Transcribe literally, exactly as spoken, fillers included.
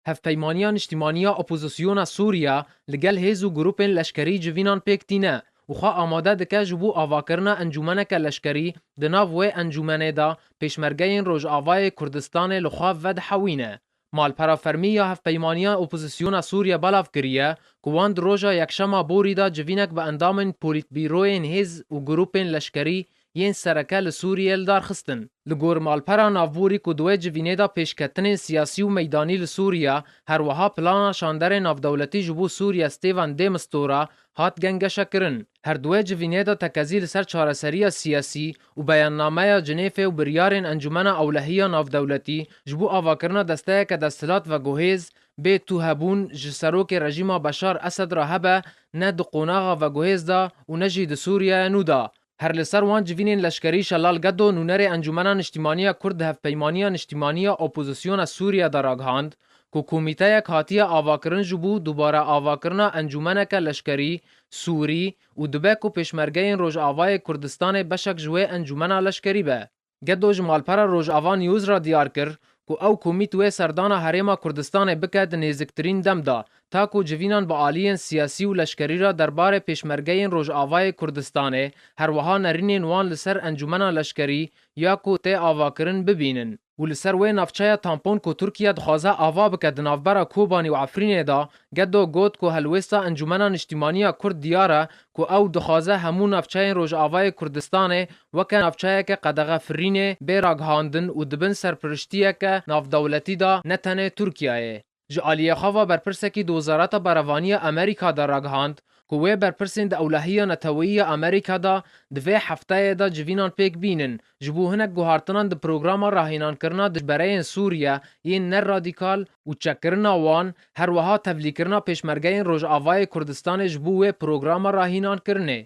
Hevpeymaniya Niştîmaniya Opozisyona Sûriye li gel hêz û grûpên leşkerî civînan pêk tîne û xwe amade dike ji bo avakirina encûmeneke leşkerî di nav wê encûmenê de pêşmergeyên Rojavayê Kurdistanê li xwe vedihewîne. Malpera fermî ya Hevpeymaniya Opozisyona Sûriye belav kiriye ku wan di roja Yekşema borî de civînek bi endamên polîtbîroyên hêz û grûpên leşkerî yên sereke li Sûriyê li dar xistin. Li gor malpera navborî ku di wê civînê de pêşketinên siyasî û meydanî li Sûriye, her wiha plana şanderê navdewletî ji bo Sûriye Stêvan de Mistura hat gengeşekirin. Her di wê civînê de tekezî li ser çareseriya siyasî û beyannameya Cinêfê û biryarên Encûmena Ewlehiya Navdewletî ji bo avakirina desteyeke desthilat veguhêz bê tûhebûn ji serokê rejîma Beşar Esed re hebe ne di qonaxa veguhêz de û ne jî di Sûriyeyê nû de. Her li ser wan civînên leşkerî Şelal Gedo, nûnerê Encûmena Niştîmaniya Kurd di Hevpeymaniya Niştîmaniya Opozisyona Sûriye de ragihand ku komîteyek hatiye avakirin ji bo dubare avakirina encûmeneke leşkerî Sûrî û dibe ku pêşmergeyên Rojavayê Kurdistanê beşek ji wê encûmena leşkerî be. Gedo ji malpera Rojava News re diyar kir ku ew komît wê serdana Herêma Kurdistanê bike di nêziktirîn dem de, ta ku civînan bi aliyên siyasî û leşkerî re derbarê pêşmergeyên Rojavayê Kurdistanê, her wiha nerînên wan li ser encûmena leşkerî ya ku tê avakirin bibînin. Û li ser wê navçeya tampon ku Tirkiye dixwaze ava bike di navbera Kobanî û Efrînê de, Gedo got ku helwêsta Encûmena Niştîmaniya Kurd diyar e ku ew dixwaze hemû navçeyên Rojavayê Kurdistanê weke navçeyeke qedexefirînê bê ragihandin û di bin serpiriştiyeke navdewletî de ne tenê Tirkiyeyê. Ji aliyê xwe ve berpirsekî di Wezareta Berevaniya Amerîka de ragihand ku wê berpirsên di ewlehiya neteweyî ya Amerîka de di vê hefteyê de civînan pêk bînin, ji bo hinek guhartinan di programa rahînankirina dijbereyên Sûriye yên ne radîkal û çekkirina wan, her wiha tevlîkirina pêşmergeyên Rojavayê Kurdistanê ji bo wê programa rahînankirinê.